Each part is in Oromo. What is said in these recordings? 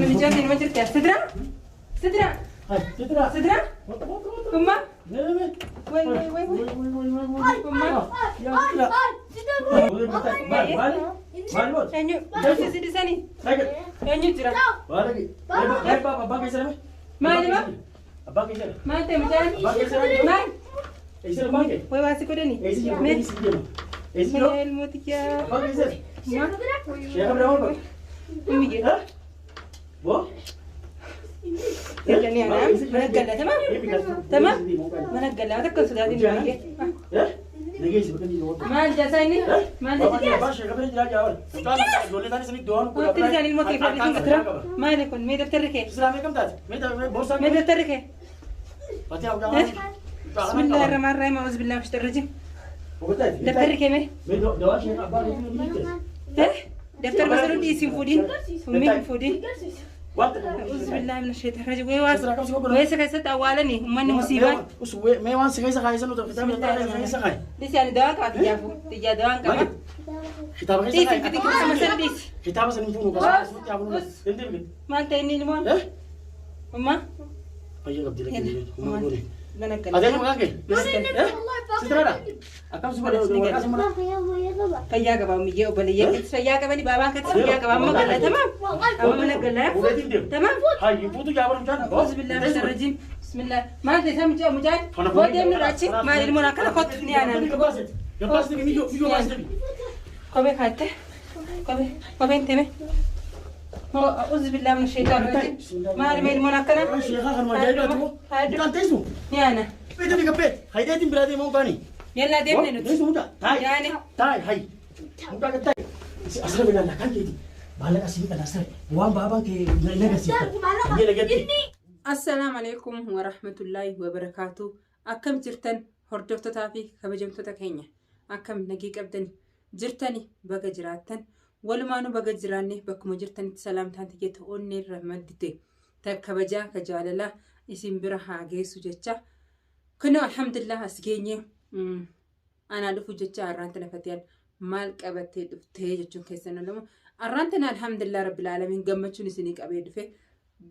Namicha nama jirti. Sidra? Sidra? Sidra. Sidra? Wata, wata, wata. Umma? Ne, ne, ne. Way, way, way, way. Way, way, way, way. Umma? Ya Sidra. Maal, maal? Maal moot? Eenyu? Si dhisanii? Dhaqe. Eenyu jira? Waa dhaqe. Eebba abbaa keessa lame. Maal ima? Abbaa keessa lame. Maal ta'e mucaan? Abbaa keessa lame. Maal? Eessa abbaan kee? Way waa si godhani? Eessa jiru? Mee? Eessa deema? Eessa jiru? Mee ilmootiyyaa. Abbaa keessa lame. Umma? Sheekha biraa maal godhe? Ummi jedhe. Ha? Boo? Jedhanii anaa mana galla tamam? Tamam? Mana galla takka hin sodaatin baay'ee. Eh? Nageessi bakka inni jiru. Maal jaasaa inni? Maal jaasaa? Wanti isaan ilmoo kee fadhiisuun gatira. Maali kun mee daftarri kee? Mee daftarri kee? Bismillaahi rahmaan rahiim a'uuzu billaahi minash shayxaani rajiim. Daftarri kee mee? Eh? Daftara masaluu dhiisi hin fuudhin. Ummii hin fuudhin. A'uuzu billaahi minash shayxaani rajiim. Wee waan weessa keessatti awwaalani uummanni musiibaan. Dhiisi ani dawaa qaba xiyyaafuu. Xiyyaa dawaan qaba. Dhiisi fidi kibisa masaluu dhiisi. Kitaaba san hin fuunu Us. Maal ta'e inni ilmoon? Umma? Fayya qabdi lakkee humna goone. Mana gala. Ati maqaan kee? Sitraadha. Akkam si godhe waraqaa si mara? Fayyaa qaba ummiyyee obboleeyyee keetis fayyaa qabani baabaan keetis fayyaa qaba amma gala tamam amma mana gala Fuudheetiin deemu. tamam Hayyi fuutu jaabar mucaan. أعوذ بالله من الشيطان الرجيم بسم الله maal ta'e isaa mucaa mucaan boo deemnu achi maal ilmoon akkana kottu ni aanaan kophee kaatte kophee kopheen teeme أعوذ بالله من الشيطان الرجيم maal mee ilmoon akkana Sheekaa kanuma ajaa'ibaati moo? Mucaan teessu. ni aana Beekanii gabbee. Hayideetiin biraa deemaa mucaani. yallaa deemne nuti Teessu mucaa. Taayi. Yaani. Taayi hayi. Mucaa gad taayi. Asirra bilaala kan keeti. Maallaqa asii kan asirra. Waan baabaan kee na agarsiifta. Hayyee nagatti. Assalaamu alaikum warahmatullaahi wabarakaatu. Akkam jirtan hordoftootaa fi kabajamtoota keenya. Akkam nagii qabdani jirtani baga jiraattan. Walumaanuu baga jiraanne bakkuma jirtanitti salaamtaan tiyya onnee irra maddite. Ta kabajaa ka jaalalaa isin bira haa geessu jecha. Kunoo alhamdulillah as geenye anaa dhufu jecha har'aan tana fatiyaan maal qabattee dhuftee jechuun keessan olamu. Har'aan tana alhamdulillah rabbil aalamiin gammachuun isinii qabee dhufe.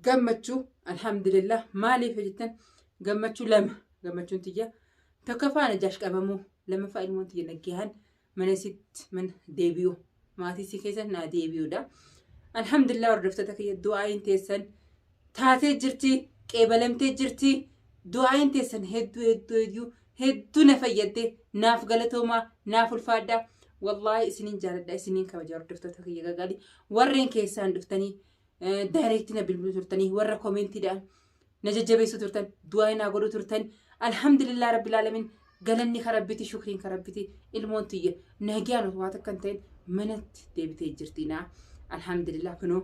Gammachuu alhamdulillah maaliif jettan gammachuu lama gammachuun tiyya tokkoffaa najaash qabamuu lammaffaa ilmoon tiyya naggahan mana isitti mana deebi'u maatii isii keessa naa deebi'uudha. Alhamdulillah hordoftoota kiyya du'aayin teessan taatee jirti qeebalamtee jirti du'aayin teessan hedduu hedduu hedduu hedduu na fayyadde naaf galatoomaa naaf ulfaadha. Wallaahi isiniin jaaladha isiniin kabaja hordoftoota kiyya gagaalii warreen keessaan dhuftanii daayireektii na bilbiluu turtanii warra koomentiidhaan na jajjabeessuu turtan du'aa naa godhuu turtan alhamdulillah rabbil alamin galanni ka rabbiti shukriin ka rabbiti ilmoon tiyya nagaan waa takka hin ta'in manatti deebitee jirti naa alhamdulillah kunoo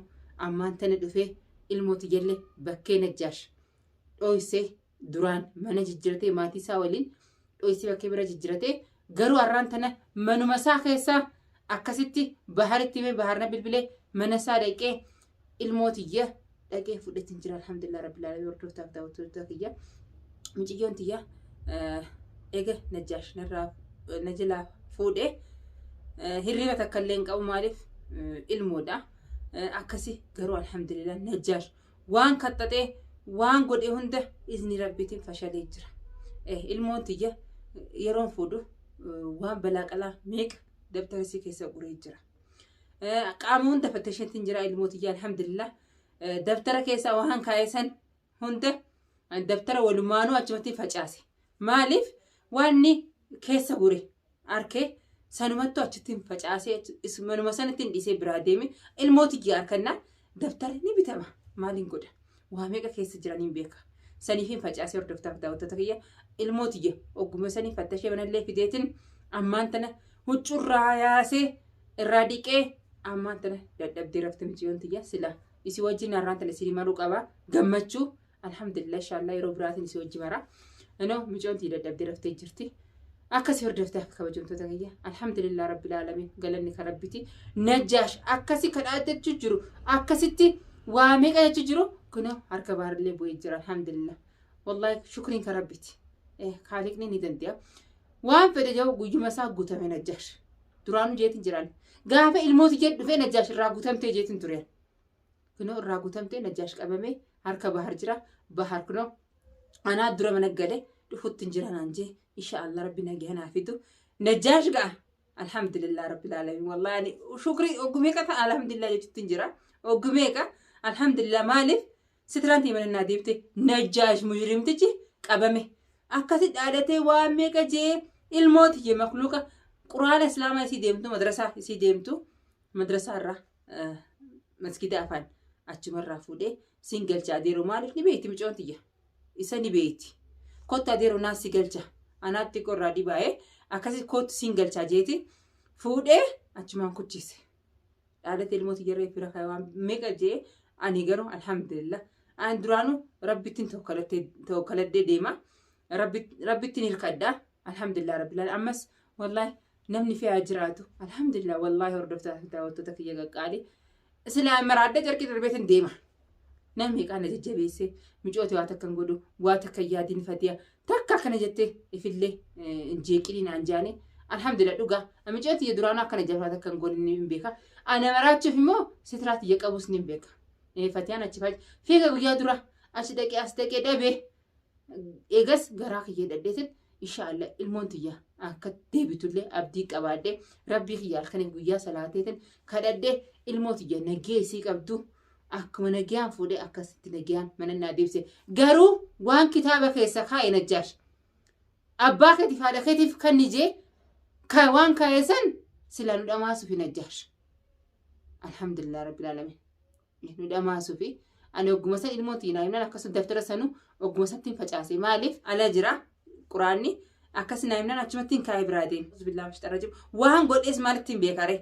ammaan tana dhufee ilmoo tiyyallee bakkee najjaash dhoysee duraan mana jijjiratee maatii isaa waliin dhoysee bakkee bira jijjiratee garuu har'aan tana manuma isaa keessaa akkasitti baharitti himee baharna bilbilee mana isaa dhaqee ilmoo tiyya dhaqee fudhatiin jira alhamdulillah rabbil alamin hordoftaaf daawwattoota kiyya mucayyoon tiyya ega najjaash narraa na jalaa fuudhee hirriba takka illee hin qabu maaliif ilmoodha akkasi garuu alhamdulillah najjaash waan kaxxaxee waan godhe hunda izni rabbiitiin fashalee jira ilmoon tiyya yeroon fuudhu waan balaa qalaa meeqa dabtara isii keessa guree jira. Qaama hunda fattasheetiin jira ilmoo tiyya alhamdulillah. Dabtara keessa waan kaa'e san hunda dabtara walumaanuu achumatti facaase. Maaliif waanni keessa gure arkee sanumattu achitti facaasee manuma sanatti hin dhiisee biraa deeme ilmoo tiyya harkannaan dabtarri ni bitama maaliin godha waa meeqa keessa jiraniin beeka. Saniif hin facaasee hordoftaaf daawwattoota kiyya ilmoo tiyya ogguma sanii fattashee manallee fideetiin ammaan tana huccurraa yaasee irraa dhiqee ammaan tana dadhabdee rafte miciyyoon tiyya sila isi wajjin har'aan tana isin maruu qaba gammachuu alhamdulillah inshallah yeroo biraatiin isi wajji mara inoo miciyyoon tiyya dadhabdee raftee jirti. Akkasi hordoftaaf kabajamtoota kiyya alhamdulillah rabbil aalamiin galanni kan rabbiti najjaash akkasi kadhaachuu jiru akkasitti waa meeqa jechuu jiru kunoo harka baarillee bu'ee jira alhamdulillah wallahi shukriin kan rabbiti kaaliqni ni danda'a waan fedhe jiru guyyuma isaa guutame najjaash duraanuu jeetiin jiran gaafa ilmooti jedhu dhufee najjaash irraa guutamtee jeetiin tureen. Kunoo irraa guutamtee Najjaash qabamee harka Bahar jira. Bahar kunoo anaa dura mana gale dhufutti hin jira naan jee insha Allah rabbi nagaa naa fidu. Najjaash ga'a. Alhamdulillah rabbil alamin wallahi ani shukrii oggumeeqa ta'a alhamdulillah jechuutti hin jira. Oggumeeqa alhamdulillah maaliif sitiraan ta'e mana naa deebite Najjaash mujrimtichi qabame. Akkasi dhaadhatee waan meeqa jee ilmoo tiyya makluuqa quraana islaamaa isii deemtu madrasaa isii deemtu madrasaa irraa masgida afaan achumarraa fuudhee siin galcha adeeroo maaliif ni beekti micoon tiyya isa ni beekti kottu adeeroo naa si galcha anaatti qorraa dibaa'ee akkasi kottu siin galchaa jeeti fuudhee achumaan kuchise dhaadhate ilmoo tiyya irra fira kaayee waan meeqa jee ani garuu alhamdulillah ani duraanuu rabbittiin tawakkaladhee deema rabbittiin hirkadha alhamdulillah rabbil ammas wallahi namni fe'aa jiraatu alhamdulillah wallahi hordoftoota fi daawwattoota kiyya qaqqaali silaa maraadha carqii darbeetiin deema namni meeqaa na jajjabeesse micooti waa takka hin godhu waa takka hin yaadin fatiya takka akkana jette ifillee hin jeeqinii naan jaane alhamdulillah dhugaa micooti kiyya duraanuu akkana jabaa takka hin godhin hin beeka ana maraachuuf immoo sitiraa tiyya qabus ni beeka fatiyaan achi faci fiiga guyyaa dura achi dhaqee as dhaqee dhabee Eegas garaa kiyya hidhadheetin inshaallah ilmoon tiyya akka deebitullee abdii qabaadhe rabbii kiyya halkaniif guyyaa salaateetin kadhadhe ilmoo tiyya nagee isii qabdu akkuma nagayaan fuudhee akkasitti nagayaan mana naa deebise. Garuu waan kitaaba keessa kaa'e Najjaash abbaa keetiif haadha keetiif kan nijee ka waan kaa'e san silaa nu dhamaasuufi Najjaash. Alhamdulillah rabbil alamin. Nu dhamaasuufi ani ogguma san ilmoon tiyya naa himnaan akkasuma daftara sanuu ogguma sanatti facaase maaliif ala jira quraanni akkas naa himnaan achumatti hin kaa'ee biraa deeme. Billaa mashxarra jiru waan godhees maalitti hin beekare.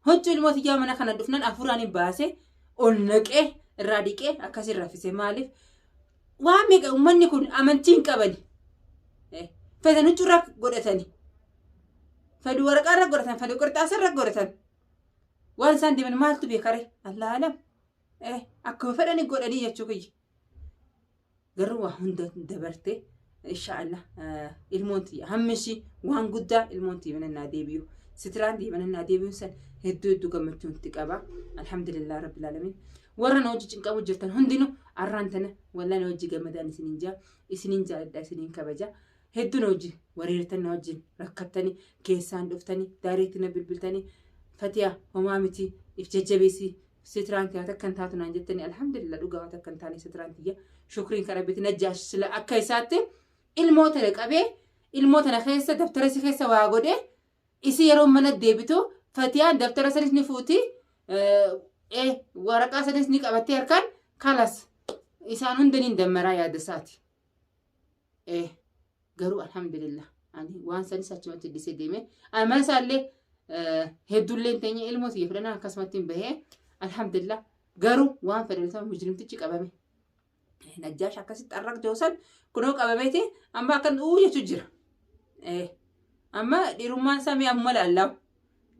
Huccuu ilmoo tiyyaa mana kana dhufnaan afuraan hin baase ol naqee irraa dhiqee akkasin raffise maaliif waan meeqa uummanni kun amantii hin qabani. Fedhan huccuu irra godhatani. Fedhu waraqaa irra godhatan fedhu qirxaasa irra godhatan. Waan isaan deeman maaltu beekare? Allah alam. Akkuma fedhani godhanii jechuu kiyya. Garuu waa hunda dabarte inshaallah ilmoon tiyya hammi ishii waan guddaa ilmoon tiyya mana naa deebi'u. Sitiraan tiyya mana naa deebi'uun san hedduu hedduu gammachuun itti qaba. Alhamdulillah rabbil alamin. Warra na hojii cinqamu jirtan hundinuu arraan tana wallah na hojii gammadaan isiniin jaa isiniin jaaladha isiniin kabaja. Hedduu na wajjin wareertan na wajjin rakkattani keessaan dhuftani daayireekti na bilbiltani fatiya homaa miti if jajjabeessi sitiraan tiyya takka hin taatu naan jettani alhamdulillah dhugaa waan takka hin taane sitiraan tiyya shukriin kan rabbiti najjaash sila akka isaatti ilmoo tana qabee ilmoo tana keessa dabtara si keessa waa godhee isi yeroo mana deebitu fatiyaan dabtara sanis ni fuuti waraqaa sanis ni qabattee harkaan kalas isaan hunda ni dammaraa yaada isaati. Eh garuu alhamdulillah ani waan sanis achumatti dhisee deeme ani mana isaallee hedduullee hin teenye ilmoo tiyya fudhannaan akkasumatti hin bahee alhamdulillah garuu waan fedhan isaa mujrimtichi qabame. Najjaash akkasitti arraq joosan kunoo qabameeti amma akkan uu jechuu jira. Amma dhiirummaan isaa mee amma laallamu.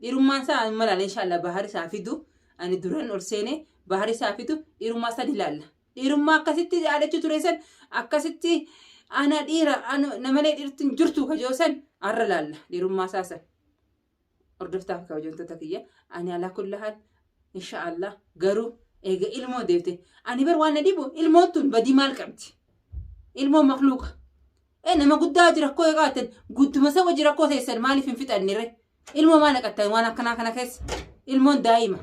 Dhiirummaan isaa amma laalla inshaallah bahar isaa fidu ani duran ol seene bahar isaa fidu dhiirummaa isaa ni laalla. Dhiirummaa akkasitti yaadachuu ture san akkasitti ana dhiira namalee dhiirti hin jirtu kajoo san har'a laalla dhiirummaa isaa san. Hordoftaa fi kabajamtoota kiyya ani alaa kulli haal inshaallah garuu eega ilmoo deebite ani bar waan na dhibu ilmoon tun badii maal qabdi? Ilmoon makluuqa. Ee nama guddaa hojii rakkoo yoo qabaattan gudduma isa hojii rakkoo teessan maaliif hin fixanne ree? Ilmoo maal naqattan waan akkanaa kana keessa? Ilmoon daa'ima.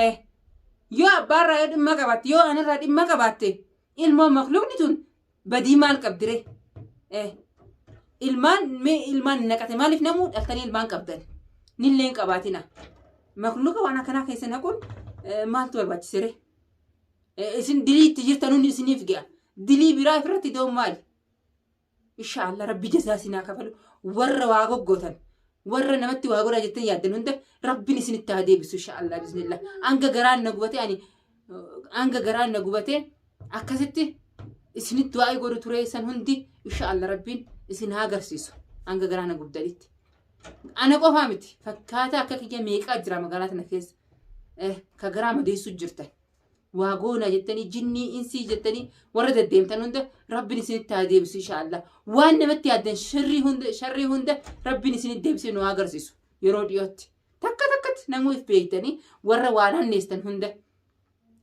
Ee yoo abbaarraa yoo dhimma qabaatte yoo anarraa dhimma qabaatte ilmoon makluuqni tun badii maal qabdi ree? Ee ilmaan mee ilmaan hin naqate maaliif namuu dhaltanii ilmaan qabdan? Nillee hin qabaatina. Makluuqa waan akkanaa keessa naquun maaltu barbaachise ree? Isin dilii itti jirtan hundi isiniif ga'a. Dilii biraa ofirratti da'uun maali? Inshaallah rabbi jazaa isin haa kafalu. Warra waa goggootan warra namatti waa godhaa jettan yaaddan hunda rabbiin isinitti haa deebisu inshaallah bismillah. Hanga garaan na gubate ani hanga garaan na gubate akkasitti isinitti waa'ee godhu ture san hundi inshaallah rabbiin isin haa agarsiisu hanga garaa na gubdanitti. Ana qofaa miti fakkaata akka kiyya meeqaa jira magaalaa tana keessa ka garaa madeessuu jirtan. Waa goona jettanii jinnii insii jettanii warra deddeemtan hunda rabbiin isinitti haa deebisu inshaallah. Waan namatti yaaddan sharrii hunda sharrii hunda rabbiin isinitti deebisee nu haa agarsiisu yeroo dhiyootti. Takka takkatti namuu if beektanii warra waan hanneestan hunda.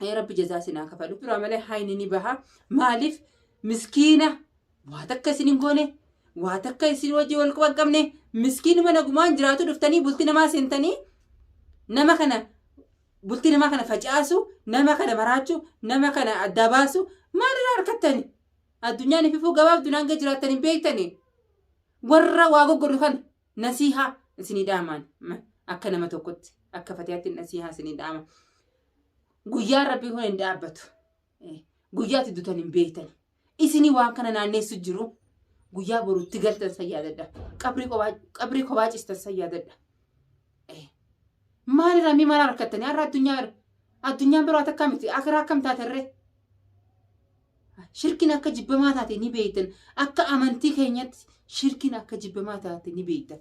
Rabbi jazaa isin haa kafalu. Dura malee hayni ni baha. Maaliif miskiina waa takka isin hin goone, waa takka isin wajji wal quba hin qabne, miskiinuma nagumaan jiraatu dhuftanii bultii namaa seentanii nama kana bultii namaa kana facaasu, nama kana maraachu, nama kana addaa baasu maalirraa harkattani? Addunyaan ififuu gabaabduun hanga jiraattan hin beektani. Warra waa goggodhu kana nasiihaa isinii dhaamaan akka nama tokkotti akka fatiyaatti nasiihaa isinii dhaama. Guyyaan rabbii kun hin dhaabbatu. Guyyaatti dutan hin beektani. Isinii waan kana naanneessu jiru. Guyyaa borutti galtan san yaadadha. Qabrii kophaa ciistan san yaadadha. Maalirraa mii maal harkattanii har'a addunyaa addunyaan biroo takka miti akiraa akkam taaterree. Shirkiin akka jibbamaa taate ni beektan. Akka amantii keenyatti shirkiin akka jibbamaa taate ni beektan.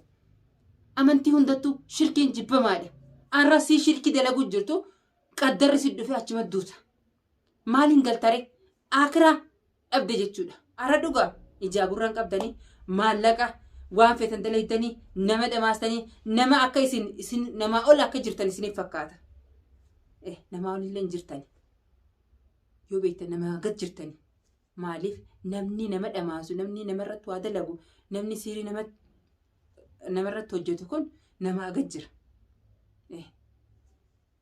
Amantii hundattuu shirkiin jibbamaadha. Har'a sii shirkii dalaguu jirtu qaddarri si dhufe achuma duuta. Maaliin galtare? Akiraa dhabde jechuudha. Har'a dhugaa ijaa gurraan qabdanii maallaqa waan feetan dalaydanii nama dhamaastanii nama akka isin isin namaa ol akka jirtan isiniif fakkaata. Namaa olillee hin jirtani. Yoo beektan namaa gad jirtani. Maaliif namni nama dhamaasu, namni namarratti waa dalagu, namni siirii nama namarratti hojjetu kun namaa gad jira.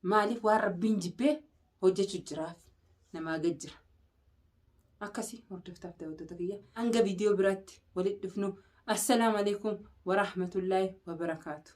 Maaliif waan rabbiin jibbee hojjechuu jiraaf namaa gad jira. Akkasii hordoftaaf daawwattoota kiyya. Hanga viidiyoo biraatti walitti dhufnu. Assalaamu alaikum warahmatullaahi wabarakaatu.